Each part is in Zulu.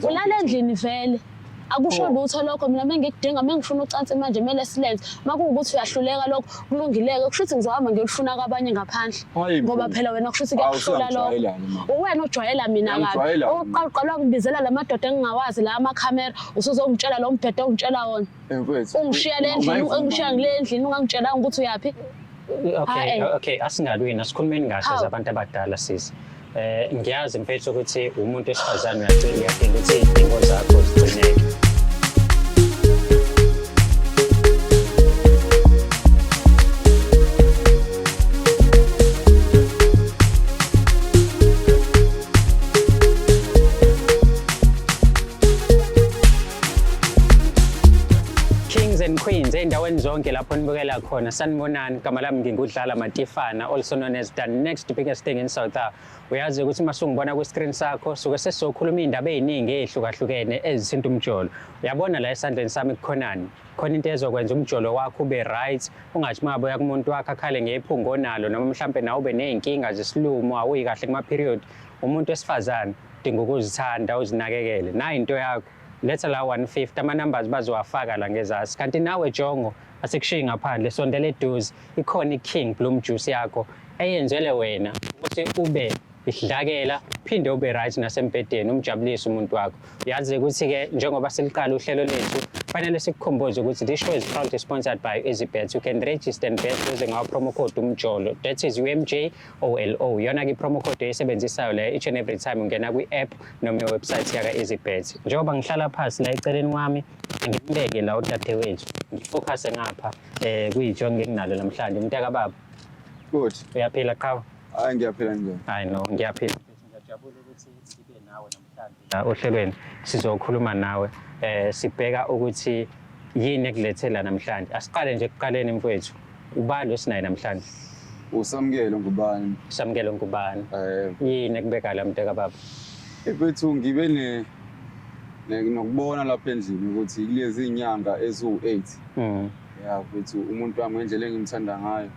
Ulala endlini vele. Akusho Oh. lutho lokho mina mengikudinga mengifuna ucansi manje kumele silenze. Makuwukuthi uyahluleka lokho kulungileke kusho ukuthi ngizohamba ngiyolufuna kwabanye ngaphandle. Hayi, Ngoba mfowethu. phela wena kusho ukuthi Awu, kuyakuhlula lokho. usuyangijwayela-ke manje. Uwena ojwayela mina kabi. Uyangijwayela Okokuqala uqala wangibizela la madoda engingawazi la amakhamera usuzongitshela lo mbhedo ongitshela wona. Eh, mfowethu. Ungishiya le endlini, Ungayivuma. ungishiya ngile endlini ungangitshelanga ukuthi uyaphi. Okay, Hhayi. okay, asingalwini, asikhulumeni kahle Hawu. as abantu abadala sisi. Eh ngiyazi mfethu ukuthi umuntu wesifazane uyadinga uyadinga ukuthi izidingo zakho zigcineke. Kings and Queens ey'ndaweni zonke lapho nibukela khona sanibonani gama lami ngingudlala Matifana also known as the next biggest thing in South Africa uyazi ukuthi uma sungibona kwi-screen sakho suke sesizokhuluma iy'ndaba ey'ningi ey'hlukahlukene ezithinta umjolo uyabona la esandleni sami kukhonani khona into ezokwenza umjolo wakho ube right ungathi uma uya kumuntu wakho akhale ngephunga onalo noma mhlampe nawe ube ney'nkinga zesilumo awuyi kahle kuma-period umuntu wesifazane udinga ukuzithanda uzinakekele nayi into yakho letha la 150 ama-numbers bazowafaka la ngezasi kanti nawe jongo asikushiyi ngaphandle sondela eduze ikhona i-king bloom juice yakho eyenzele wena ukuthi ube isidlakela phinde ube right nasembhedeni umjabulise umuntu wakho uyazi ukuthi-ke njengoba siliqala uhlelo lethu fanele sikukhumbuze ukuthi this show is proudly sponsored by EasyBet you can register and bet using our promo code umjolo that is UMJ OLO iyona-ke i-promo code oyisebenzisayo leyo each and every time ungena kwi-app noma i-website yaka-EasyBet njengoba ngihlala phansi la eceleni kwami ngimbeke la udadewethu ngifokhase ngapha um kuyijonge enginalo namhlanje mntakababa Good. uyaphila qhawe Hayi ngiyaphila nje. hayi no ngiyaphila ngiyajabula ukuthi sibe nawe namhlanje la ohlelweni sizokhuluma nawe eh sibheka ukuthi yini ekulethela namhlanje asiqale nje ekuqaleni mfowethu ubani osinaye namhlanje Usamukelo ngubani? Samukelo ngubani Eh, yini ekubeka la mntaka baba mfethu ngibe ne nokubona lapha endlini ukuthi kulezi inyanga eziwu-8 ya mfethu umuntu wami ngendlela engimthanda ngayo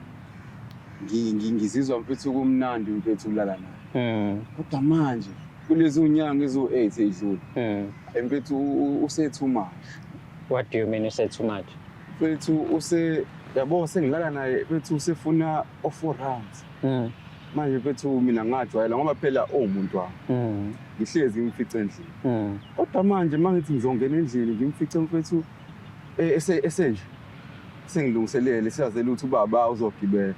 ngizizwa mfethu kumnandi mfethu ukulala naye kodwa manje kulezi nyanga eziwu-8 ey'dlule mfethu use too much What do you mean use too much? Mfethu use yabo sengilala naye mfethu usefuna o-four rounds manje mfethu mina ngajwayela ngoba phela uwumuntu wami ngihlezi ngimfice endlini kodwa manje uma ngithi ngizongena endlini ngimfice mfethu esenje sengilungiselele siyazela ukuthi ubaba uzogibela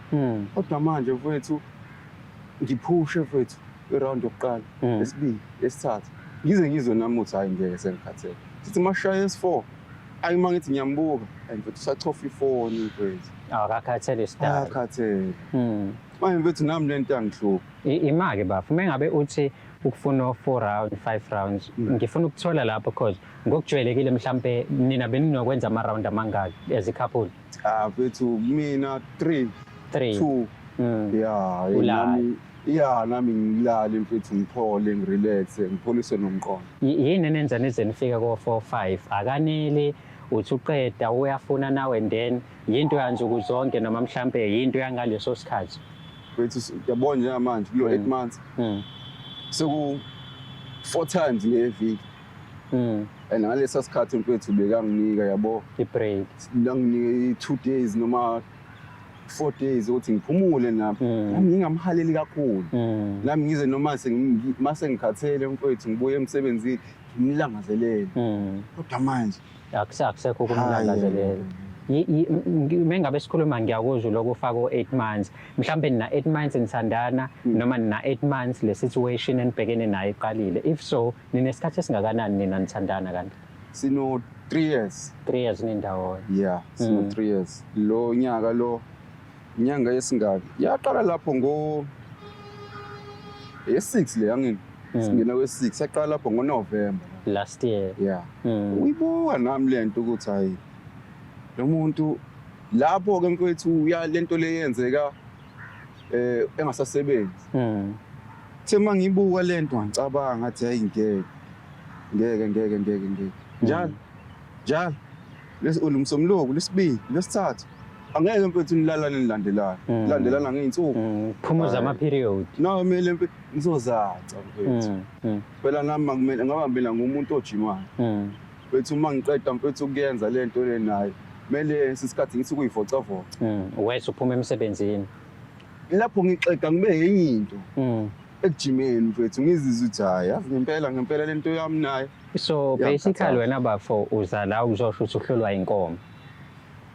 kodwa manje mfethu ngiphushe mfethu iround yokuqala esibili esithathu ngize ngizwe nami ukuthi hhayi ngeke sengikhathele sithi mashaya esi-four ayi uma ngithi ngiyambuka ayi mfethu usachofa ifoni mfethu Akakhathele sidalo. akhathele manje mfethu nami le nto yangihlupha Ima-ke bafo uma ngabe uthi ukufuna o-four round five rounds ngifuna ukuthola lapho cause ngokujwayelekile mhlampe nina beninokwenza ama-round amangaki as i-couple ah mfethu mina three three two ya Ulale. nami ya nami ngilale mfethu ngiphole ngirelaxe ngipholise nomqondo Yini enenza nize nifike ko-four five akaneli uthi uqeda uyafuna now and then yinto yansuku zonke noma mhlampe yinto yangaleso sikhathi mfethu yabona njengamanje kulo 8 months seku four times ngeviki and ngalesa sikhathi mfethu bekanginika yabo I-break langinika i-two days noma four days ukuthi ngiphumule nami nami ngingamhaleli kakhulu nami ngize noma mase ngikhathele mfethu ngibuye emsebenzini ngimlangazelele kodwa manje Akusekho ukumlangazelela. Mengabe sikhuluma ngiyakuzwa lokhu ufaka o-8 months mhlambe nina 8 months nithandana noma nina 8 months le situation enibhekene nayo iqalile if so ninesikhathi esingakanani nina nithandana kanti sino 3 years 3 years nindawonye yeah sino 3 years lo nyaka lo inyanga yesingaki yaqala lapho ngo ye-6 le angini singena kwe-6 yaqala lapho ngoNovember last year yeah uyibuka nami lento ukuthi hayi lo muntu lapho ke mfethu ya lento le yenzeka engasasebenzi the mangibuka lento ngicabanga ngathi hayi ngeke ngeke ngeke ngeke ngeke njalo njalo lesi ulumsomloku lesibili lesithathu Angeke mfethu nilalane nilandelana. Landelana ngey'nsuku. Phumuza Hhayi. ama-period. No, kumele mfethu ngizozaca mfethu. Phela nami akumele ngoba mina ngumuntu ojimayo. Mfethu uma ngiqeda mfethu ukuyenza le nto le nayo, kumele isikhathi ngithi ukuyivocavoca. Wes uphuma emsebenzini. Lapho ngixega ngibe yenye into ekujimeni mfethu, ngizizwe ukuthi hhayi, yazi ngempela ngempela le nto yami nayo. So Iyangikhathaza. basically wena bafo uza la uzosho ukuthi uhlolwa inkomo.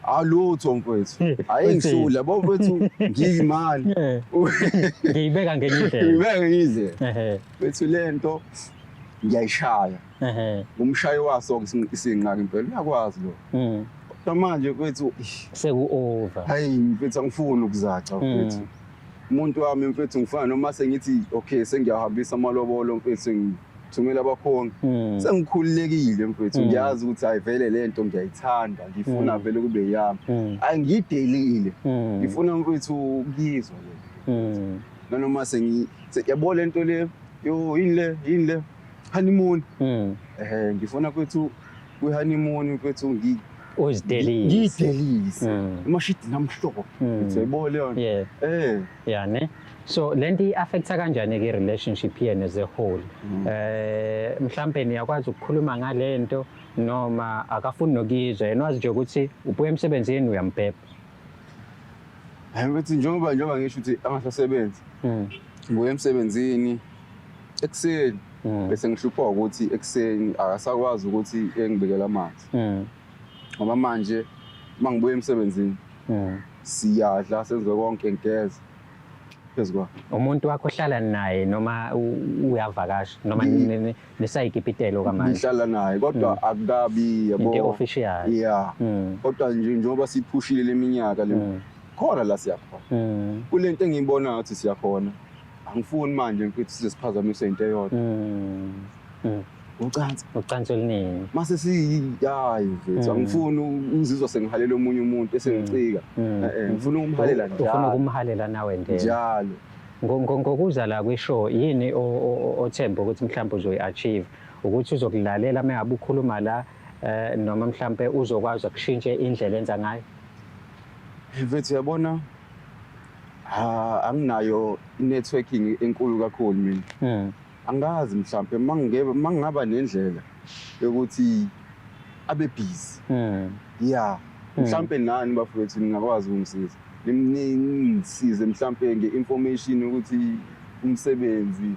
Alutho mfethu. Hayi Uthini? ngihlula yabo mfethu, ngiyimali. Ngiyibeka ngenye indlela. Ngibeke ngiyindlela. Mfethu le nto ngiyayishaya. Ngumshayi waso isinqaka impela, uyakwazi lo. Kodwa manje mfethu, Seku-over. Hayi mfethu, angifuni ukuzaca mfethu. Umuntu wami mfethu ngifana noma sengithi okay sengiyahambisa amalobolo mfethu, ngithumela abakhongi. Sengikhululekile mfethu, ngiyazi ukuthi hayi vele le nto ngiyayithanda, ngifuna vele kube yami. Angiyidelile. Ngifuna mfethu ukuyizwa le. Nanoma yabo le nto le, yo yini le, yini le? Honeymoon. Ngifuna mfethu kwi-honeymoon mfethu Uzidelise. Ngiyidelise. Amashidi namhlophe. Uyayibona leyo nto? Yeah. Yeah, ne? So le nto i-affecta kanjani ke relationship yenu as a whole? Mhlambe niyakwazi ukukhuluma ngale nto noma akafuni nokuyizwa, yena wazi nje ukuthi ubuya emsebenzini uyambhebha. Hayi mfethu, njengoba ngisho ukuthi angasasebenzi. Ngibuya emsebenzini ekuseni. Bese ngihlupha ukuthi ekuseni akasakwazi ukuthi engibekele amanzi. Ngoba manje mangibuya emsebenzini, siyadla senze konke, ngigeze phezu kwakhe. Umuntu wakho ohlala naye noma uyavakasha noma nisayikipitelo kwamanje? Ngihlala naye kodwa akukabi, yabo. Into official. Yeah. Kodwa nje njengoba siphushile leminyaka le, khona la siyakhona. Kule nto engiyibona ngathi siyakhona. Angifuni manje mfethu size siphazamise into eyodwa. Ucansi. Ucansi oluningi. Mase hayi mfethu, angifuni uzizwa sengihalela omunye umuntu esengicika. Ngifuna ukumhalela Ufuna njalo. ukumhalela nawe nje. Njalo. Ngokuza la kwi-show, yini othemba ukuthi mhlawumbe uzoyi-achieve? Ukuthi uzokulalela uma ngabe ukhuluma la, noma mhlawumbe uzokwazi ukushintsha indlela enza ngayo? Mfethu uyabona, anginayo i-networking enkulu kakhulu mina. Angazi mhlambe mangingaba nendlela yokuthi abe busy. Yeah. Mhlambe nani bafowethu ningakwazi ukungisiza. Ningisize mhlambe nge-information ukuthi umsebenzi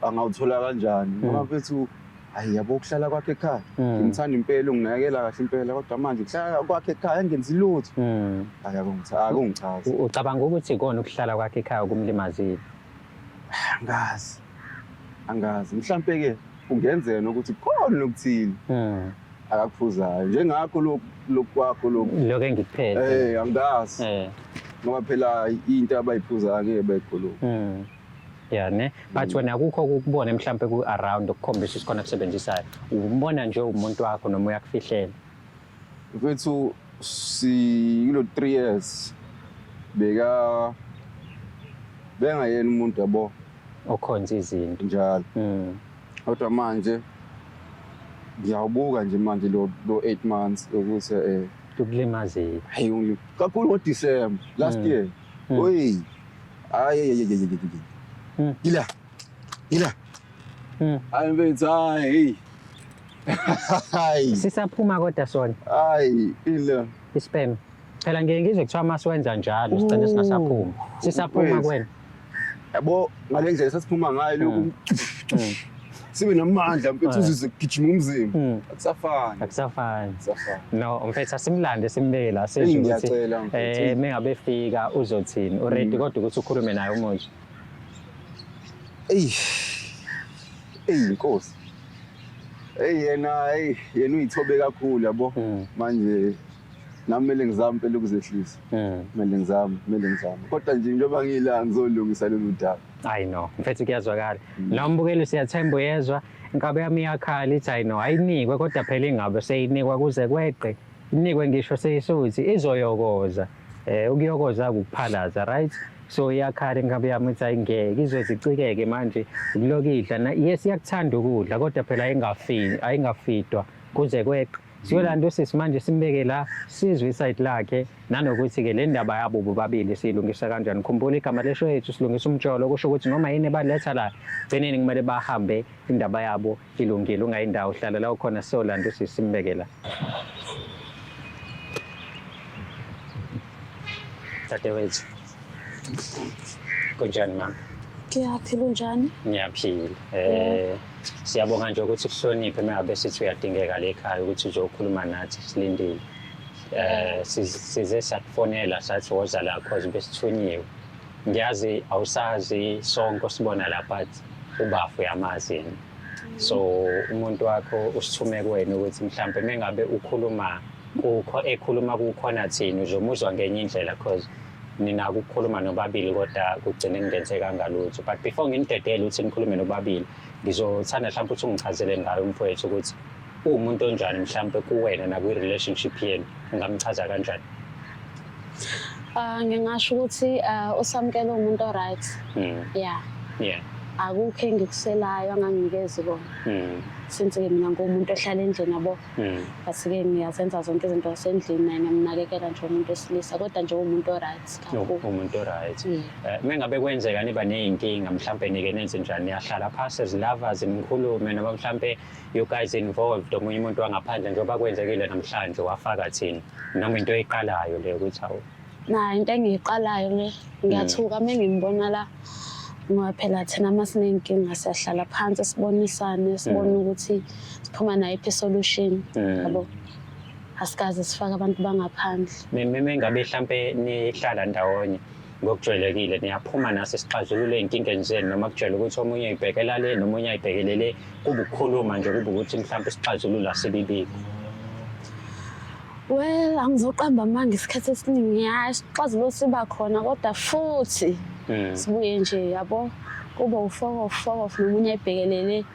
angawuthola kanjani. Ngoba mfethu, hayi yabo ukuhlala kwakhe ekhaya. Ngimthanda impela, unginakekela kahle impela, kodwa manje ukuhlala kwakhe ekhaya engenzi lutho. Hayi, akungichazi. Ucabanga ukuthi ikona ukuhlala kwakhe ekhaya kumlimazile? Angazi. Angazi. Mhlambe ke kungenzeka nokuthi khona okuthile akakuphuzayo. Njengakho lokhu kwakho lokhu. Lokho engikuphethe. Angazi. Ngoba phela into abayiphuzayo angeke bayikhulume. Yeah, ne? But wena akukho ukubona mhlambe ku around ukukhombisa isikhona kusebenzisayo. Umbona nje umuntu wakho noma uyakufihlela? Mfethu si kulo 3 years beka bengayena umuntu yabo okhonza izinto. Njalo. Kodwa manje ngiyawubuka nje manje lo 8 months ukuthi Ukulimazile. Hayi, kakhulu ngo December last year. Oyi. Ay, ay, ay, ay, ay, ay, ay. Ila. Ila. Hayi mfethu, hayi, hey. Hayi. Sisaphuma kodwa sona. Hayi, ila. Ispam. Phela ngeke ngizwe kuthiwa masiwenza njalo sigcine singasaphumi. Sisaphuma Mfethu. kuwena. Yabo ngale ndlela sasiphuma ngayo lokhu. Sibe namandla mfethu, uzizwe kugijima umzimba. Akusafani. Akusafani. Akusafani. No, mfethu asimlande simbeke la sizwe Eyi, ukuthi, ngiyacela, mfethu. mengabe fika uzothini? Uready kodwa ukuthi ukhulume naye umuzi? Eyi. Eyi Nkosi. Eyi yena, eyi yena uyithobe kakhulu yabo. Manje nami kumele ngizame impela ukuzehlisa. Kumele ngizame, kumele ngizame. Kodwa nje njengoba ngila ngizolungisa lolu daba. Hayi no, mfethu kuyazwakala. Nombukeli siyathemba uyezwa, inkabi yami iyakhala ithi hayi no, ayinikwe kodwa phela ingabe seyinikwa kuze kweqe. Inikwe ngisho seyisuthi izoyokoza. Ukuyokoza ukuphalaza, right? So iyakhala inkabi yami ithi hayi ngeke izozicikeke manje ukuloku idla. Na, yes iyakuthanda ukudla kodwa phela ayingafidwa kuze kweqe. Siyolanda usisi manje simbeke la, sizwe isayidi lakhe nanokuthi-ke le ndaba yabo bobabili siyilungisa kanjani. Khumbula igama lesho yethu silungisa umjolo, kusho ukuthi noma yini ebaletha la gcineni kumele bahambe indaba yabo ilungile. Ungayindawo, hlala la ukhona, siyolanda usisi simbeke la. Dadewethu, kunjani mama? Ngiyaphila, unjani? Ngiyaphila. Siyabonga nje ukuthi kuhloniphe uma ngabe sithi uyadingeka le ekhaya ukuthi uzokhuluma nathi, silindile. Size sakufonela sathi woza la cause besithunyiwe. Ngiyazi awusazi sonke osibona la, but ubafu uyamazi yena. So umuntu wakho usithume kuwena ukuthi mhlampe mengabe ukhuluma kukho ekhuluma kukhona thina uzomuzwa ngenye indlela, cause ninako ukukhuluma nobabili kodwa kugcine kungenzekanga lutho. But before nginidedele ukuthi nikhulume nobabili, ngizothanda mhlawumbe ukuthi ungichazele ngayo umfowethu ukuthi uwumuntu onjani mhlawumbe kuwena nakwi-relationship yenu, ungamchaza kanjani? Ah, ngingasho ukuthi uSamkelo umuntu o-right. Yeah. Akukho engikuselayo anganginikezi kona. Since-ke mina nguwumuntu ohlala endlini yabo. But-ke ngiyazenza zonke izinto zasendlini naye ngiyamnakekela nje umuntu wesilisa, kodwa nje uwumuntu o-right kakhulu. Umuntu o-right. Yeah. Mengabe kwenzeka niba ney'nkinga mhlampe nike nenze njani? Niyahlala phasi as lovers nikhulume, noma mhlampe you guys involved omunye umuntu wangaphandle njengoba kwenzekile namhlanje wafaka thina, noma into oyiqalayo leyo ukuthi awu? Na, into engiyiqalayo le, ngiyathuka uma ngimbona la, ngoba phela thina uma siney'nkinga siyahlala phansi sibonisane, sibone ukuthi siphuma nayiphi i-solution, yabo. Asikaze sifake abantu bangaphandle. Mengabe mhlampe nihlala ndawonye ngokujwayelekile niyaphuma nase sixazulule ey'nkingeni zenu, noma kujwayele ukuthi omunye uyibhekela le nomunye ayibhekele le, kuba ukukhuluma nje, kuba ukuthi mhlampe isixazululo asibibikho? Well, angizoqamba amanga, isikhathi esiningi ya isixazululo siba khona, kodwa futhi sibuye nje yabo kube u-fuck off, fuck off, nomunye ayibhekelele,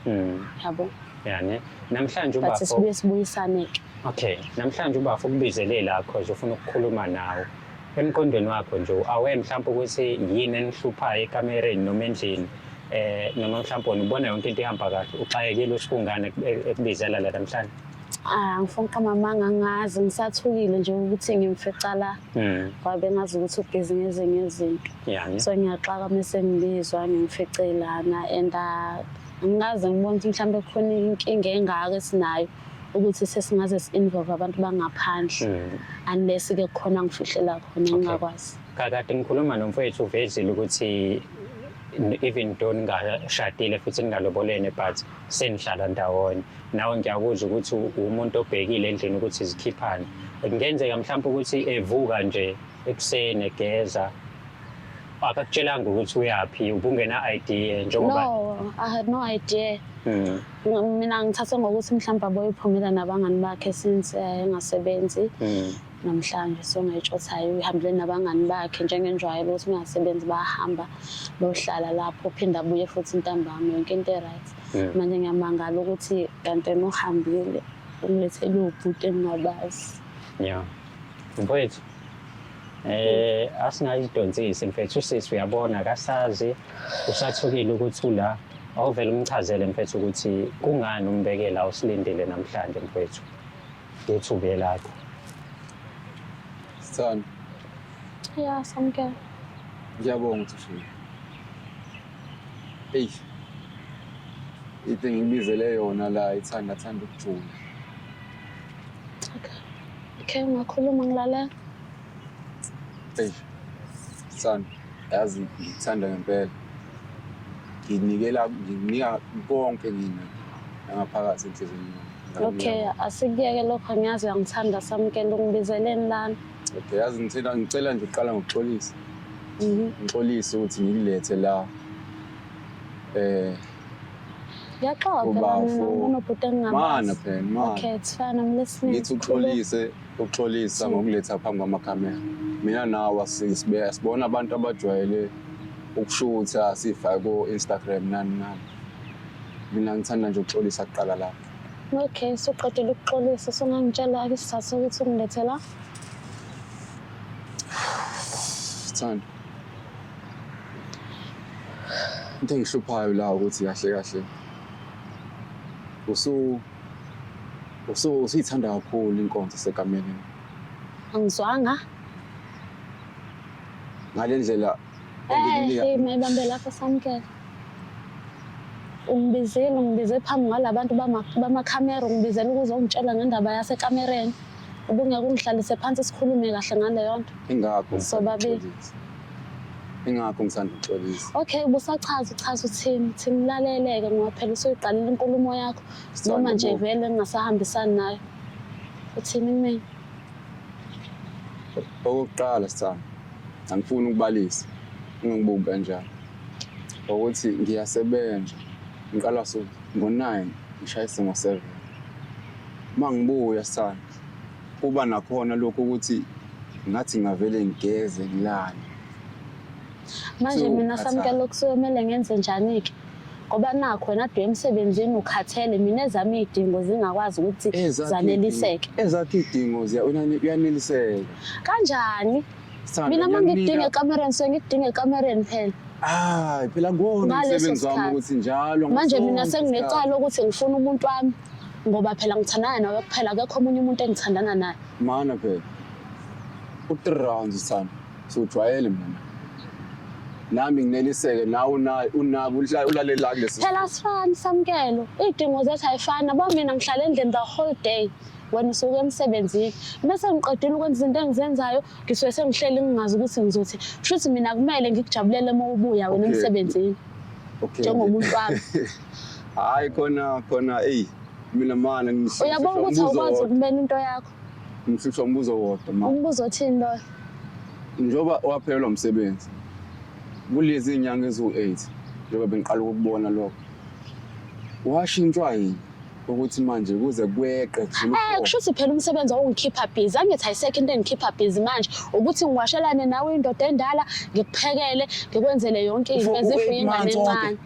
yabo. Yani namhlanje But ubafo sibuye sibuyisane-ke. Okay, namhlanje ubafo ukubizele la cause ufuna ukukhuluma nawe. Emqondweni wakho nje awe mhlawumbe ukuthi yini enihluphayo ekamereni noma endlini, noma mhlawumbe wena ubona yonke into ihamba kahle, uxakekile ukuthi kungani ekubizela la namhlanje? Ah, ngifuna ukuqamba amanga, angazi, ngisathukile nje ukuthi ngimfica la. Ngoba bengazi ukuthi ubhizi ngezinye izinto. So ngiyaxaka mese ngibizwa ngimfice lana, and angikaze ngibone ukuthi mhlawumbe kukhona inkinga engaka esinayo ukuthi sesingaze si-involve abantu bangaphandle. Unless-ke kukhona ngifihlela khona ngingakwazi. Kakade ngikhuluma nomfowethu uvezile ukuthi even though ningashadile futhi ningalobolene, but senihlala ndawonye. Nawe ngiyakuzwa ukuthi umuntu obhekile endlini ukuthi zikhiphani. Kungenzeka mhlawumbe ukuthi evuka nje ekuseni egeza, akakutshelanga ukuthi uyaphi, ubungena idea njengoba? No, I had no idea. Mina ngithathe ngokuthi mhlawumbe aboyiphumela nabangani bakhe since engasebenzi. Namhlanje so ngayitshotha uhambile nabangani bakhe njengenjwayelo ukuthi ungasebenzi bayahamba bayohlala lapho, phinde abuye futhi ntambama, yonke into e-right. Manje ngiyamangala ukuthi kanti yena uhambile ungilethele ubhuti engingabazi. Yeah. Mfowethu, asingayidonsisi mfethu, usisi uyabona akasazi, usathukile ukuthi ula. Awuvele umchazele mfethu ukuthi kungani umbekela usilindile namhlanje mfethu. Ngethuba lakho. Sithando. Yeah, Samkelo. Ngiyabonga ukuthi ufike. Eyi. Into engibizele yona la ithanda thanda ukujula. Okay. Okay, ungakhuluma ngilalela. Eyi. Sithando, yazi ngikuthanda ngempela. Nginikela, ngikunika konke mina ngaphakathi enhliziyweni yami. Okay, asikuyeke lokho, ngiyazi uyangithanda Samkelo, ungibizeleni lana? Okay, yazi ngicela nje uqala ngokuxolisa. Ngixolise ukuthi ngikulethe la. Ngiyaxoxa phela Ubafo. mina nginobhuti engingabazi. Mana phela, mana. Okay, it's fine, I'm listening. Ngithi uxolisa ngokuletha phambi kwamakhamera. Mina nawe sibona abantu abajwayele ukushutha sifake ko-Instagram nani nani. Mina ngithanda nje ukuxolisa kuqala lapho. Okay, suqedile ukuxolisa, sungangitshela-ke isizathu sokuthi ungilethe la? Sithando. Into engihluphayo la ukuthi kahle kahle Usuyithanda kakhulu inkonzo sekameleni. Angizwanga. Ngale ndlela engikunika. Eh, mayibambe lapho Samkelo. Ungibizile, ungibize phambi kwalabantu bamakhamera, ungibizela ukuzongitshela ngendaba yasekamereni. Ubungeke ungihlalise phansi sikhulume kahle ngaleyo nto. Ingakho Sobabili. ngixolisa. Ingakho ngisanda ukuxolisa. Okay, ubusachaza uchaza uthini? Uthi ngilaleleke ngoba phela usuyiqalile inkulumo yakho noma nje vele ngingasahambisani nayo. Uthini kumina? Okokuqala sithando, angifuni ukubalisa, ungangibuki kanjalo. Ukuthi ngiyasebenza, ngiqala so ngo-9 ngishayise ngo-7. Uma ngibuya sithando, kuba nakhona lokho ukuthi ngathi ngavele ngigeze ngilale. Manje So, mina Samkelo kusuke kumele ngenze njani-ke? Ngoba nakho wena kade uya emsebenzini ukhathele, mina ezami iy'dingo zingakwazi ukuthi zaneliseke. Ezakho iy'dingo uyaneliseka. Kanjani? Sithando, Mina uma ngiyakunika- ngikudinga ekamereni suke ngikudinga ekamereni phela. Hayi phela kuwona Ngaleso umsebenzi wami sikhathi. ukuthi njalo Manje mina ngaso sonke senginecala ukuthi ngifuna umuntu wami ngoba phela ngithandana nawe kuphela, akekho omunye umuntu engithandana naye. isikhathi. Mana phela. U-3 rounds sithando. Sewujwayele mina. Nami ngineliseke nawe unabo ulalela kulesi. Phela asifani Samkelo, iy'dingo zethu ayifani. Yabo mina ngihlala endlini the whole day, wena usuke emsebenzini. Bese ngiqedile ukwenza izinto engizenzayo, ngisuke sengihleli ngingazi ukuthi ngizothi. Kushuthi mina kumele ngikujabulele uma ubuya wena Okay. emsebenzini Okay. njengomuntu wami. Hayi khona khona eyi mina mana Uyabona ukuthi awukwazi ukumela into yakho. Ngihlushwa umbuzo wodwa ma. Umbuzo othini loyo? Njengoba waphelelwa umsebenzi kulezi inyanga eziwu-8 njengoba bengiqala ukukubona lokho, washintshwa yini ukuthi manje kuze kweqe kudlule u-four? Kusho ukuthi phela umsebenzi wawungikhipha busy, angithi ayisekho into engikhipha busy manje ukuthi ngiwashelane nawe indoda endala, ngikuphekele, ngikwenzele yonke into For as if u-eight uyingane months wonke? encane.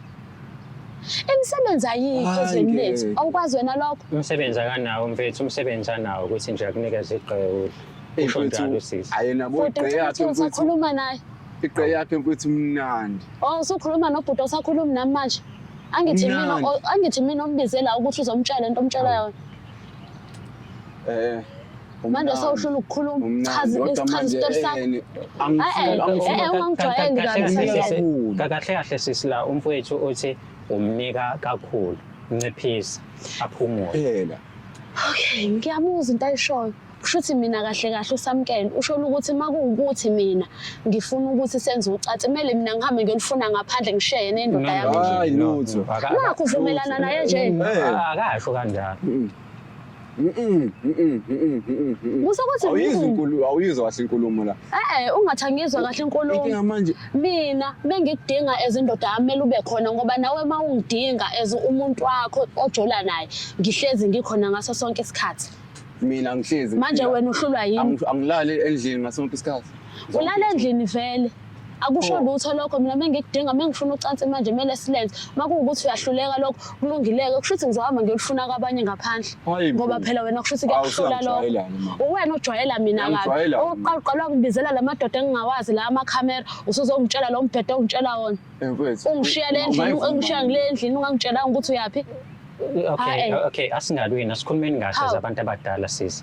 Imisebenzi ayikho Hayi, ezweni lethu. ngeke. Awukwazi wena lokho? Umsebenzi akanawo mfethu, umsebenzi anawo ukuthi nje akunikeze igqe udle. Eyi, Usho mfethu, njalo usisi. ayena bo Futhi igqe ngicela yakhe ukuthi mfethu. usakhuluma naye. Igqe yakhe mfethu mnandi. Oh, usukhuluma nobhuti awusakhulumi nami manje. Angithi mina Mnandi. angithi mina ombizela ukuthi uzomtshela into omtshela yona. Manje sewuhlula ukukhuluma, Umnandi. chaza Kodwa chaza manje, isitori sakho. Ungangijwayeli kabi, Kakhulu. Kahle kahle sisi la umfowethu uthi umnika kakhulu, nciphisa, aphumule. Phela. Okay, ngiyamuzwa into ayishoyo. Kusho ukuthi mina kahle kahle uSamkelo usho ukuthi makuwukuthi mina ngifuna ukuthi senze ucansi, kumele mina ngihambe ngiyolifuna ngaphandle ngishiye yena indoda yami. Hayi, lutho. Nakho uvumelana naye nje. Akasho kanjalo. Musa ukuthi Awuyizwa inkulumo, awuyizwa kahle inkulumo la. Ungathi angizwa kahle inkulumo. Inkinga manje mina bengikudinga as indoda yami kumele ube khona ngoba nawe uma ungidinga as umuntu wakho ojola naye ngihlezi ngikhona ngaso sonke isikhathi. Mina ngihlezi Manje ngifika. wena uhlulwa yini? Angilali endlini ngaso sonke isikhathi. Ulala endlini vele. Akusho Oh. lutho lokho, mina bengikudinga, bengifuna ucansi manje kumele silenze. Uma kuwukuthi uyahluleka lokho, kulungileke, kusho ukuthi ngizohamba ngiyolifuna kwabanye ngaphandle. Hayi, Ngoba mkhulu. phela wena kusho ukuthi Awu, kuyakuhlula lokho. usuyangijwayela-ke manje. Uwena ojwayela mina kabi. Uyangijwayela Okokuqala uqala wangibizela la madoda engingawazi la amakhamera, usuzongitshela lo mbhedo ongitshela wona. Mfethu, Ungishiya le endlini, ungayivuma. ungishiya ngile endlini ungangitshelanga ukuthi uyaphi. Okay, Hayi. okay, asingalwini, asikhulumeni kahle Hawu. zabantu abadala sisi.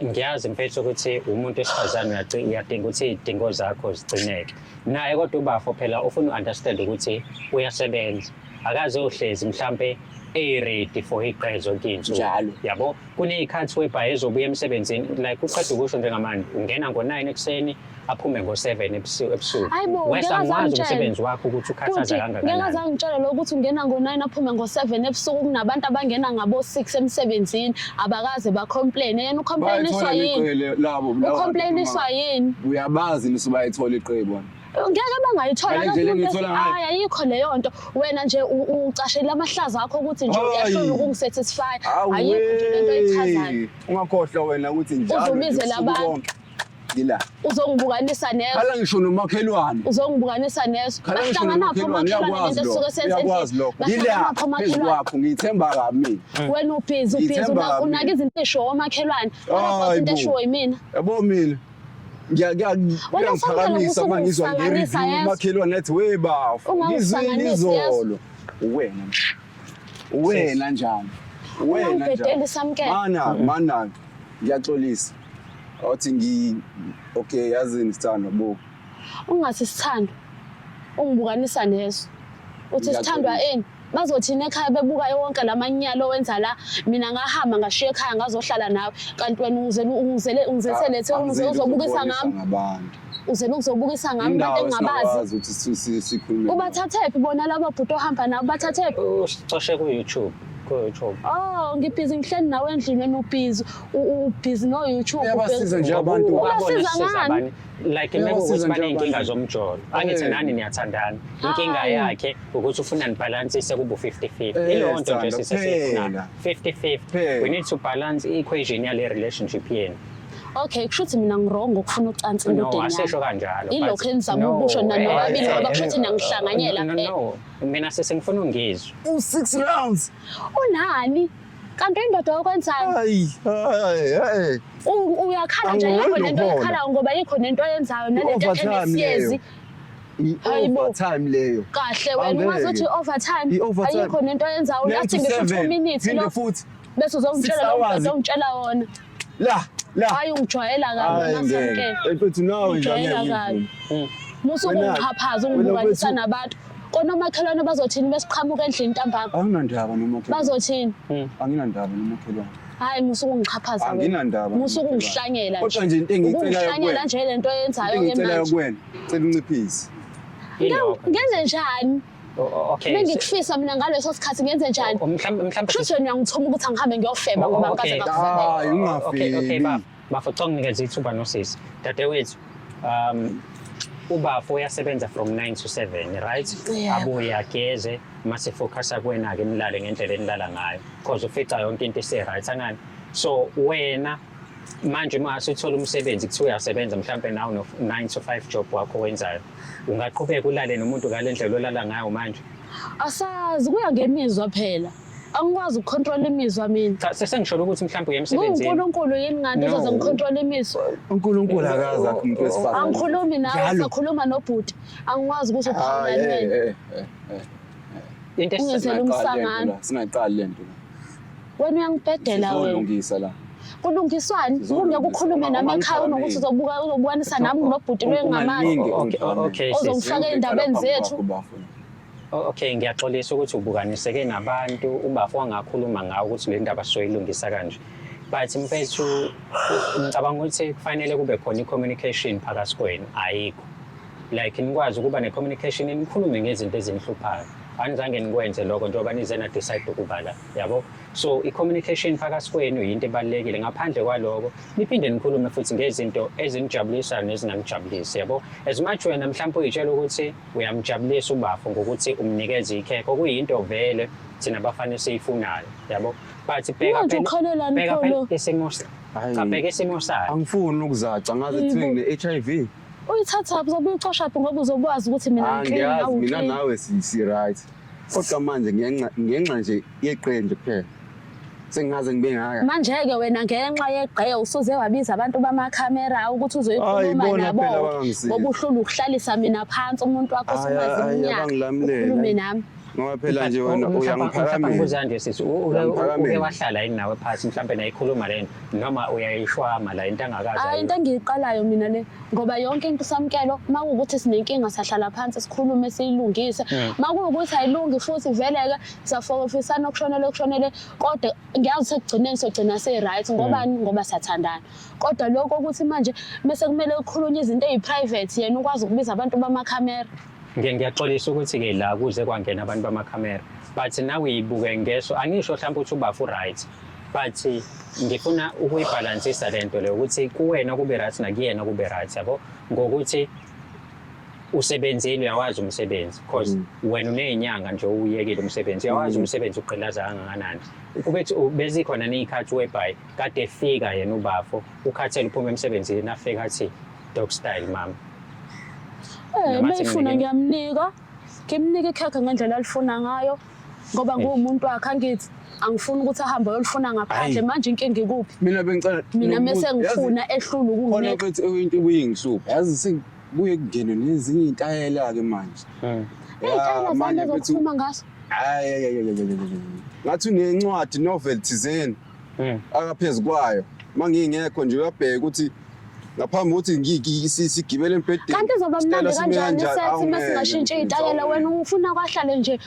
Ngiyazi mfethu ukuthi umuntu wesifazane uyadinga ukuthi iy'dingo zakho zigcineke. Naye kodwa ubafo phela ufuna u-understand ukuthi uyasebenza. Akaze uhlezi mhlampe e-ready for igqe zonke iy'nsuku. Njalo. Yabo, kuney'khathi whereby ezobuya emsebenzini, like uqeda ukusho njengamanje, ungena ngo-9 ekuseni, aphume ngo-7 ebusuku. Hayi bo, Wes ngeke angikwazi azangitshele. umsebenzi wakho ukuthi ukhathaza Futhi, kangakanani. ngeke azangitshele lokho ukuthi ungena ngo-9 aphume ngo-7 ebusuku, kunabantu abangena ngabo-6 emsebenzini, abakaze ba-complain. Yena ucomplainiswa Bayithola yini? iqele labo, labo Ucomplainiswa yini? Uyabazi nisuke bayithola iqele bona. Ngeke bangayithola, Ngale akekho ndlela umuntu engiyithola ngayo. Hayi, ayikho leyo nto. Wena nje ucashela amahlazo akho ukuthi nje Hayi. uyahlula ukungisatisfy. Awu, Ayikho nje lento oyichazayo. wey. Ungakhohlwa wena ukuthi njalo Uze ubize nje usuku labantu. bonke. Ngila. Uzongibukanisa nezwe. Khala ngisho nomakhelwane. Uzongibukanisa nezwe. Khala ngisho Bahlanganaphi nomakhelwane, omakhelwane uyakwazi lento lokho. esuke senze Uyakwazi endlini? lokho. Ngila Bahlanganaphi phezu omakhelwane? kwakho, ngiyithemba kabi mina. Wena ubhizi, ubhizi, Ngiyithemba kabi unaka mina. izinto ey'shiwo omakhelwane. Hayi Kodwa into bo. eshiwo yimina. Yabo mina. Wena Ngiyangiphakamisa uma ngizwa usungisanganisa, nge-review yes. umakhelwane ethi we bafo, ngizwile Ungangisanganisi, yes. izolo. Uwena. Uwena njani? Wena nje. Ungangibhedeli Samkelo. Mana, mana. Ngiyaxolisa. Awuthi ngi okay, yazini sithandwa bo. Ungathi sithandwa. Ungibukanisa neso. Uthi sithandwa Ngiyaxolisa. ini? Bazothini ekhaya bebuka wonke lamanyalo owenza la. Mina ngahamba ngashiya ekhaya ngazohlala nawe. Kanti wena ungizele ungizele ungizethele eThekwini uze Angizeli uzobukisa ukuzobonisa ngami. ngabantu. Uzele ukuzobukisa ngami abantu Indawo engingabazi. esingakwazi ukuthi sikhulume. Ubathathephi bona laba bhuti ohamba nabo bathathephi? Usicoshe ku-YouTube, ku-YouTube. Oh, ngibhizi ngihleli nawe endlini wena ubhizi ubhizi no YouTube. Uyabasiza nje abantu. Ubasiza Ubabona ngani? bani? Like Uyabasiza mekuwukuthi nje baney'nkinga abantu. zomjolo. Angithi Eh. nani niyathandana. Inkinga Hayi. yakhe ukuthi ufuna nibhalansise kube u-50-50. Eh, Ileyo nto nje sithandwa, sisesiyifunayo. phela. 50-50. Phela. We need to balance i-equation yale relationship yenu. Okay, kusho ukuthi mina ngi-wrong ngokufuna ucansi No, endodeni asisho yami. kanjalo. Ilokhu but enizama no, ukusho nina nobabili ngoba kusho ukuthi niyangihlanganyela No, phela. no, mina sesengifuna ungizwe. U-6 rounds. Unani? Kanti indoda yokwenzani? Hayi, hayi, hayi. Uyakhala nje Angiholi ayikho nento nokuhola. oyikhalayo ngoba ayikho nento oyenzayo nalento I-overtime enesiyezi. leyo. Hayi bo. I-overtime leyo. Kahle wena ungazi Angeke. ukuthi i-overtime I-overtime. ayikho nento oyenzayo 9 ulathi to ngisho 2 7. minutes Phinde lo futhi. bese uzongitshela lo hours. mqondo ongitshela wona. La, la. Hayi ungijwayela kabi Hayi mina ngeke. Samkelo. Mfethu nawe nje Ungijwayela angeke kabi. ngivume. Musa Wena- ukungixhaphaza wena ungibukanisa mfethu- nabantu. Kona omakhelwane bazothini besiqhamuka endlini ntambama? Anginandaba nomakhelwane. Bazothini? Anginandaba nomakhelwane. Hayi musa ukungixhaphaza wena. Anginandaba. Musa nomakhelwane. ukungihlanyela nje. Kodwa nje into engiyicelayo Ukungihlanyela kuwena. nje lento oyenzayo Into ke engiyicelayo manje. kuwena. Cela unciphise. Ilokho. Ngenze njani? Okay. Bengikufisa mina ngaleso sikhathi ngenze njani? Mhlawumbe mhlawumbe Kusho ukuthi wena uyangithuma ukuthi angihambe ngiyofeba Oh, ngoba okay. ngikaze ngakufebela. Hayi Okay, okay, ungafebi. bafo. Bafo, cha nginikeze ithuba nosisi. Dadewethu, ubafo uyasebenza from 9 to 7, right? Yebo. Abuye ageze, mase focusa kuwena-ke nilale ngendlela enilala ngayo. Because ufica yonke into ise-right, angani? So wena manje uma usuthola umsebenzi kuthiwa uyasebenza mhlampe nawe no 9 to 5 job wakho owenzayo, ungaqhubeka ulale nomuntu ngale ndlela olala ngayo manje? Asazi kuya ngemizwa phela. Angikwazi ukucontrol imizwa mina. Cha, sesengisholo ukuthi mhlampe uya emsebenzini. NguNkulunkulu yini nganto No. uzoze ngicontrol imizwa? uNkulunkulu akazi akhe umuntu wesifazane. Angikhulumi nawe, Njalo. sakhuluma nobhuti. Angikwazi ukuthi Hayi, uphawulani eh, wena. eh, eh, eh. Into Ungenzela Singaqali lento umsangano. la, Singaqali lento la. Wena uyangibhedela wena. Sizolungisa la. Kulungiswani? Sizolungisa. Kungeke ukhulume nami ekhaya unokuthi uzobuka uzobukanisa nami nobhuti lo engingamazi. Ungalinge Okay, ungiphakamele. okay, sis. Ozongifaka ey'ndabeni zethu. Kwakho, bafo. Okay, ngiyaxolisa ukuthi ubukaniseke nabantu ubafo wangakhuluma ngawo ukuthi le ndaba sizoyilungisa kanje. But mfethu, ngicabanga ukuthi kufanele kube khona i-communication phakathi kwenu, ayikho. Like nikwazi ukuba ne-communication nikhulume ngezinto ezinihluphayo. Anizange nikwenze lokho njengoba nize na-decide ukuba la, yabo? So i-communication phakathi kwenu yinto ebalulekile. Ngaphandle kwaloko, niphinde nikhulume futhi ngezinto ezinijabulisayo nezinganijabulisi, yabo? As much wena mhlawumbe uyitshela ukuthi uyamjabulisa ubafo ngokuthi umnikeze ikhekhe, okuyinto vele thina abafana esiyifunayo, yabo? But bheka Manje phela ukhalelani bheka pho phela lo? isimo Hhayi. cha bheka isimo sakhe. Angifuni ukuzaca ngaze kuthiwe ngine-HIV. Uyithathaphi uzobe uyicoshaphi ngoba uzokwazi ukuthi mina ngiclean Angiyazi nawe mina uclean. nawe si right. Kodwa manje ngenxa nje yeqembu kuphela. Sengingaze ngibe ngaka. Manje-ke wena ngenxa yegqe usuze wabiza abantu bamakhamera ukuthi uzoyikhuluma Hayi, bona nabo phela abangangisizi. ngoba uhlula ukuhlalisa mina phansi umuntu wakho Hhayi, osumazi hhayi, iminyaka abangilamulela. ukhulume nami. Ngoba phela nje wena uyangiphakamela. Ngibuza nje sisi, Uyangiphakamela. uke wahlala yini nawe phansi mhlawumbe nayikhuluma le nto noma uyayishwama la into angakaze Hayi into engiyiqalayo mina le ngoba yonke into samkelo makuwukuthi sinenkinga sahlala phansi sikhulume siyilungise. Makuwukuthi ayilungi futhi vele-ke siyafokofisana okushonele okushonele kodwa ngiyazi ukuthi ekugcineni sogcina si-right ngobani ngoba siyathandana. Kodwa lokho ukuthi manje mese kumele kukhulunywe izinto ey'private yena ukwazi ukubiza abantu bamakhamera. Ngiyaxolisa ukuthi-ke la kuze kwangena abantu bamakhamera but nawe uyibuke ngeso angisho mhlawumbe ukuthi ubafu right but ngifuna ukuyibhalansisa le nto le ukuthi kuwena kube right nakuyena kube right yabo ngokuthi usebenzile uyawazi umsebenzi because wena uney'nyanga nje uwuyekile umsebenzi uyawazi umsebenzi ugqilaza kangakanani kube bezikhona ney'khathi whereby kade efika yena ubafo ukhathele uphuma emsebenzini afika athi dog style mama. Eh, Noma mayifuna athi ngiyamnika. Ngimnika ikhekhe ngendlela alifuna ngayo ngoba nguwumuntu wakhe angithi angifuni ukuthi ahambe ayolifuna ngaphandle Hhayi. manje inkinga ikuphi? Mina bengicela Mina mese yazi, ngifuna ehlula khona ukunginika. mfethu into ebuye ingihluphe. Yazi sekubuye kungene nezinye iy'ntayela-ke manje. Iy'ntayela zami manje mfethu ezokuphuma ngaso. Hayi, hayi, hayi, hayi, hayi, hayi. Ngathi unencwadi, novel thizeni akaphezu kwayo. Mangingekho nje uyabheka ukuthi ngaphambi kokuthi sigibele embhedeni. Kanti izoba mnandi isitayela sime kanjani kanjani? isethi uma Awungeke, singashintsha mfethu, iy'tayela? awungeke. Wena ufuna kwahlale nje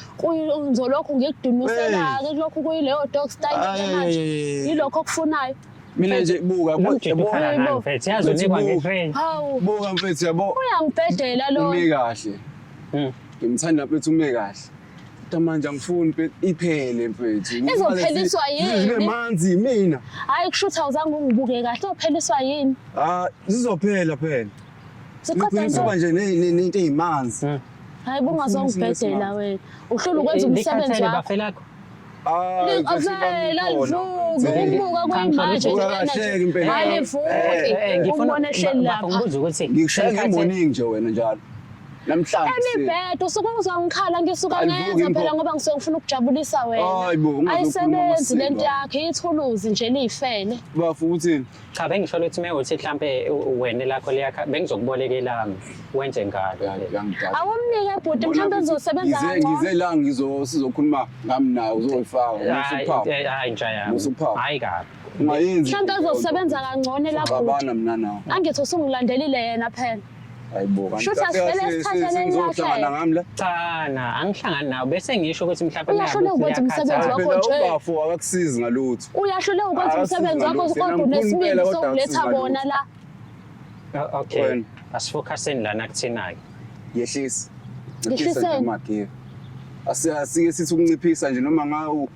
ngizolokhu ngikudunusela-ke, kulokhu kuyileyo dog style Ay, manje. ay, ay, ay. Yilokho okufunayo. Mina nje buka, Lo mjita yabo, ukhala ngani Yebo. mfethu? Yazi unikwa Mfethu, nge-train. Hawu, buka mfethu, yabo, uyangibhedela ume lona. kahle. Ngimthanda mfethu, ume kahle. Kodwa manje angifuni mfethu iphele mfethu. Izopheliswa yini? Zibe manzi mina. Hhayi, kusho ukuthi awuzange ungibuke kahle. Uzopheliswa yini? Ah, zizophela phela. Ziqeda Ngigcina nto. kuba nje nento eyimanzi. Hayi, bungazongibhedela wena. Uhlula ukwenza umsebenzi Likhathele wakho. bafe lakho. Ah, Avele alivuki ukubuka kuyimanje Buka kahle-ke impela. Alivuki. Ngifuna Umbone ehleli bafo lapha. ngibuze ukuthi Ngikushaya selikhathele- ngemorning nje wena njalo. Namhlanje. Emibhedo usuke uzongikhala ngisuka Alivuki ngenza impo. phela ngoba ngisuke ngifuna ukujabulisa wena. Hayi bo, ungazokhuluma Ayisebenzi amasiko. lento yakhe, ithuluzi nje liyifele. Bafo uthini? Cha, bengisho ukuthi mewuthi mhlampe wena lakho liyakha, bengizokuboleka elami wenze ngalo. Uyangidaka. Awumnike bhuti, mhlawumbe uzosebenza Ngize kangcono. ngize la sizokhuluma ngami nawe uzoyifaka. Hayi, Usuphawu. hayi nja yami. Usuphawu. Hayi kabi. Ungayenzi. Mhlawumbe uzosebenza kangcono la bhuti. Xabana mina nawe. Angithi usungilandelile yena phela. Hayibo kanti. Shuthi kahle asivele kahle sithatheleni sengizohlangana kahle. ngami la. Cha na, angihlangani nawe, bese ngisho ukuthi mhlawumbe Uyahluleka ukwenza umsebenzi wakho Phela nje. ubafo akakusizi ngalutho. Uyahluleka ukwenza Akasizi umsebenzi wakho ngalutho, kodwa yena mkhulu unesibindi impela, kodwa sokuletha akasizi bona ngalutho. la. Okay. Wena. Asifocuseni lana kuthina-ke. Yehlisa. Yehliseni. Nciphisa nje amagiya. Asike sithi ukunciphisa nje noma ngawu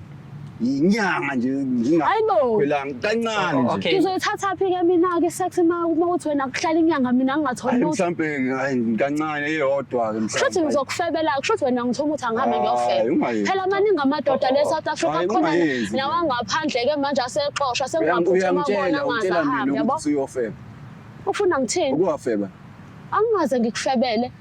yinyanga nje Hayibo. ngingakhwelanga kancane nje. Okay. Ngizoyithatha phi-ke mina-ke isex uma uthi wena kuhlala inyanga mina ngingatholi Hayi lutho? mhlambe, hayi kancane eyodwa ke Kusho ukuthi mhlambe. ngizokufebela, kusho ukuthi wena ngithuma ukuthi angihambe Hayi, ngiyofeba. ungayenzi. Phela maningi amadoda le South Africa Hayi, khona ungayenzi. nawangaphandle-ke manje asexoshwa, sengingaphuthuma Uyangitshela kubona angaze utshela mina ahambe, yabo. ukuthi uyofeba. Ufuna ngithini? Ukuwafeba. Angingaze ngikufebele.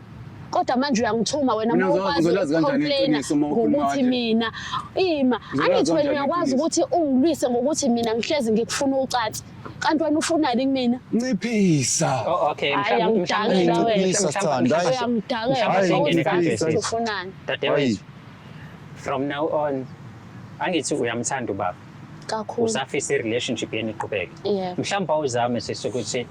Kodwa manje uyangithuma wena Mina uma ukwazi ngizolazi kanjani ukucomplaina iqiniso uma ukhuluma ngokuthi kanje? mina ima. Ngizolazi Angithi wena kanjani uyakwazi iqiniso? ukuthi ungilwise ngokuthi mina ngihlezi ngikufuna ucansi. Kanti wena ufunani kumina? Nciphisa. Oh, okay. Hayi, uyangidakela wena. Nciphisa, Sithando, hayi. Uyangidakela Mhlawumbe ngokuthi singene kanje ngazi ukuthi sisi. ufunani. Dadewethu, from now on, angithi uyamthanda ubaba. Kakhulu. Usafisa i-relationship yenu iqhubeke. Yebo. Mhlawumbe awuzame sisi ukuthi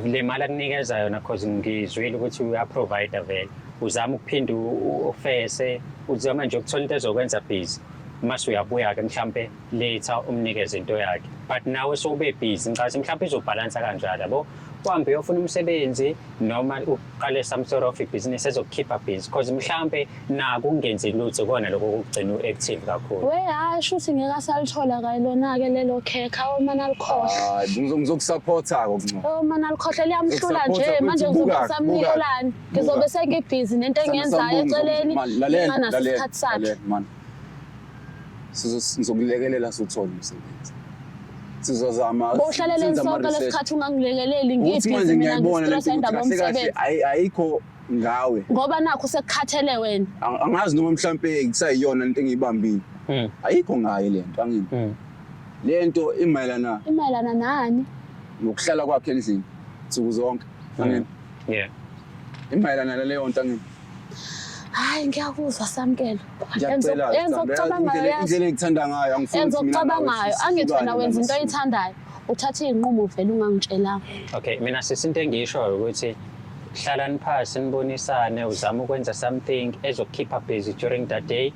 le mali akunikeza yona, cause ngizwile ukuthi uyaprovide vele. Uzame ukuphinda ufese, uzame nje ukuthola into ezokwenza busy. Mase uyabuya-ke mhlampe later umnikeze into yakhe. But nawe sowube busy, ngicathi mhlampe izobhalansa kanjalo, yabo. Uhambe uyofuna umsebenzi noma uqale some sort of ibhizinisi ezokukhipha busy, cause mhlampe nako ukungenzi lutho kona lokho kokugcina u-active kakhulu. We hayi, shuthi ngeke asalithola kayilona-ke lelo khekhe, awomane alikhohle. Hayi, ngizokusupporta ke ngcono. Awomane alikhohle, liyamhlula nje Ngizokusupporta manje futhi, ngizobe buka, samnikelani. buka. Ngizobe sengibhizi nento engiyenzayo eceleni, Lalela, nginganaso lalela, isikhathi sakhe. lalela, man. Ngizokulekelela siwuthole umsebenzi. Sizozama. Bowuhlaleleni senze sonke ama-research. lesikhathi ungangilekeleli, Ukuthi ngibhizi manje mina ngiyayibona lento ngistress ukuthi indaba kahle kahle yomsebenzi. ayikho ngawe. Ngoba nakho sekukhathele wena. Angazi noma mhlampe kusayiyona lento engiyibambile. Ayikho ngaye lento, angini. Lento imayelana Imayelana nani? nokuhlala kwakhe endlini nsuku zonke. Angini. Imayelana naleyo nto, angini. Hayi, ngiyakuzwa Samkelo. Ngiyacela. Yenza okucabangayo yazi. Indlela engikuthanda ngayo angifuni Yenza ukuthi mina nawe okucabangayo. Angithi wena sihlukane wenza into lana. oyithandayo. Uthatha iy'nqumo vele ungangitshelanga. Okay, mina sisi into engiyishoyo ukuthi hlalani phasi nibonisane, uzame ukwenza something ezokukhipha busy during the day.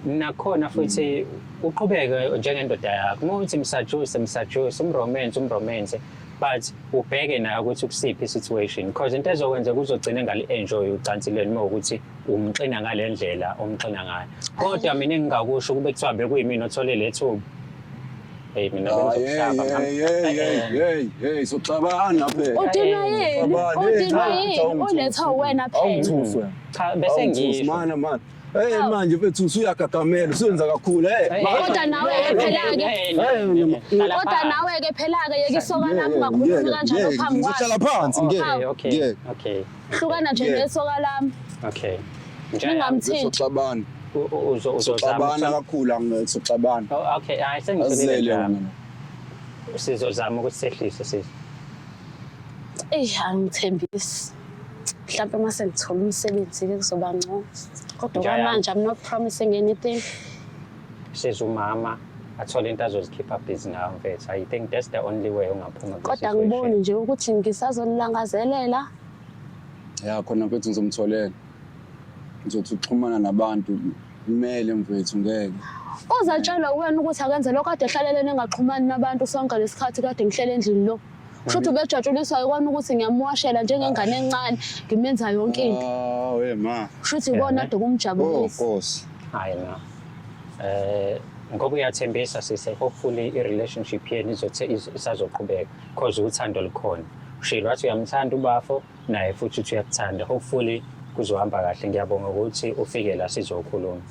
Nakhona futhi uqhubeke njengendoda yakho. Uma uthi msajuse, msajuse, umromance, umromance, but ubheke nayo ukuthi ukusiphi i-situation, because into ezokwenza kuzogcina engali-enjoy ucansi lwenu uma ukuthi umxina ngale ndlela omxina ngayo. Kodwa mina engingakusho kube kuthiwa bekuyimina othole le thuba, hey mina Ah, bengizokuhlaba. hey, hey, hey, hey, hey, soxabana phela. Udinwa yini? Xabana, hey, Udinwa cha, yini? awungithusi. Ulethwa uwena phela. Awungithusi wena. Cha, bese Awungithusi, ngisho. mana mana. Hey manje mfethu usuyagagamela, usuyenza kakhulu. Hey. Kodwa nawe-ke phela-ke. Kodwa nawe-ke phela-ke yeka isoka lami, ungakhulumi kanjalo phambi kwami. Ngizohlala phansi ngeke. Okay, okay, Ngeke. okay. Hlukana nje Yeah. nesoka lami. Okay. Ningamthinti. Soxabana. Uzozama. Soxabana kakhulu, angeke soxabana. Oh, okay, hayi sengizwile Azele njalo. wena. Sizozama ukuthi sehlise sisi. Eyi, angithembisi. Mhlampe uma sengithola umsebenzi-ke kuzoba ngcono. Kodwa Njaya. kwamanje I'm not promising anything. Siza umama athole into azozikhipha busy ngayo, mfethu. I think that's the only way ongaphuma kule Kodwa situation. ngiboni nje ukuthi ngisazolilangazelela. Ya, khona mfethu, ngizomtholela. Ngizothi uxhumana nabantu, kumele mfethu, ngeke. Uzatshelwa wena ukuthi akenze lokho, kade ehlaleleni engaxhumani nabantu sonke lesikhathi kade ngihlele endlini lo. Kusho ukuthi ubejatshuliswa yikona ukuthi ngiyamwashela njengengane encane, ngimenza yonke into. Ah, we ma. Kusho ukuthi ikona Yeah, kade Oh, kumjabulisa. Nkosi. Hayi na. Ngoba uyathembisa sise, hopefully i-relationship yenu izothe isazoqhubeka because uthando lukhona. Ushilo wathi uyamthanda ubafo, naye futhi uthi uyakuthanda. Hopefully kuzohamba kahle. Ngiyabonga ukuthi ufike la sizokhuluma.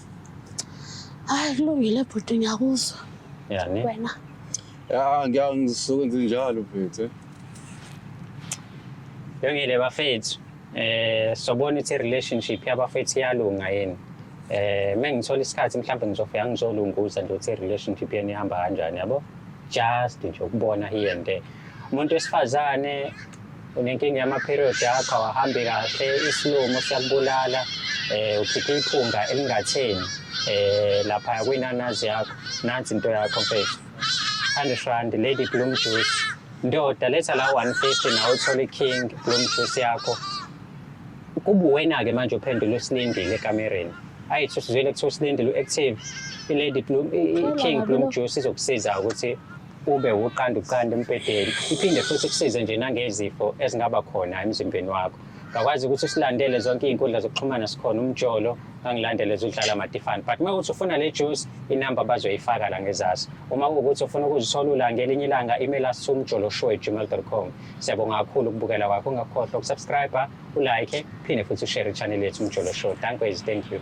Hayi, kulungile bhuti, ngiyakuzwa. Yani. Wena. Ya, ngiyangisuke njalo mfethu. Yongile bafethu. Sobona ukuthi relationship yabafethu iyalunga yini. Mengithola isikhathi mhlawumbe ngizofika ngizolunguza nje ukuthi relationship yenu ihamba kanjani, yabo. Just nje ukubona here and there. Umuntu wesifazane unenkinga yama-period yakho awahambi kahle, isilumo siyakubulala, ukhipha iphunga elingatheni lapha kwinanazi yakho. Nansi into yakho mfethu. R100 Lady Bloom Juice. Ndoda, letha la 150 nawe uthole i-King Bloom Juice yakho. Kuba wena-ke manje uphendula uSilindile ekamereni. Ayithi usizwile kuthiwa uSilindile u-active. I-Lady Bloom, i-King kabi Bloom lo. Juice izokusiza ukuthi ube uqanda uqanda embhedeni. Iphinde futhi kusize nje nangezifo ezingaba khona emzimbeni wakho. Ngakwazi ukuthi usilandele zonke iy'nkundla zokuxhumana, sikhona umjolo, ngangilandele zudlala Matifane. But uma kuthi ufuna le juice, inamba bazoyifaka la ngezasi. Uma kuwukuthi ufuna ukuzithola ula ngelinye ilanga, email us umjoloshow@gmail.com. Siyabonga kakhulu ukubukela kwakho. Ungakhohlwa ukusubscribe, ulike, phinde futhi ushare i-channel yethu Umjolo Show. Thank you, thank you.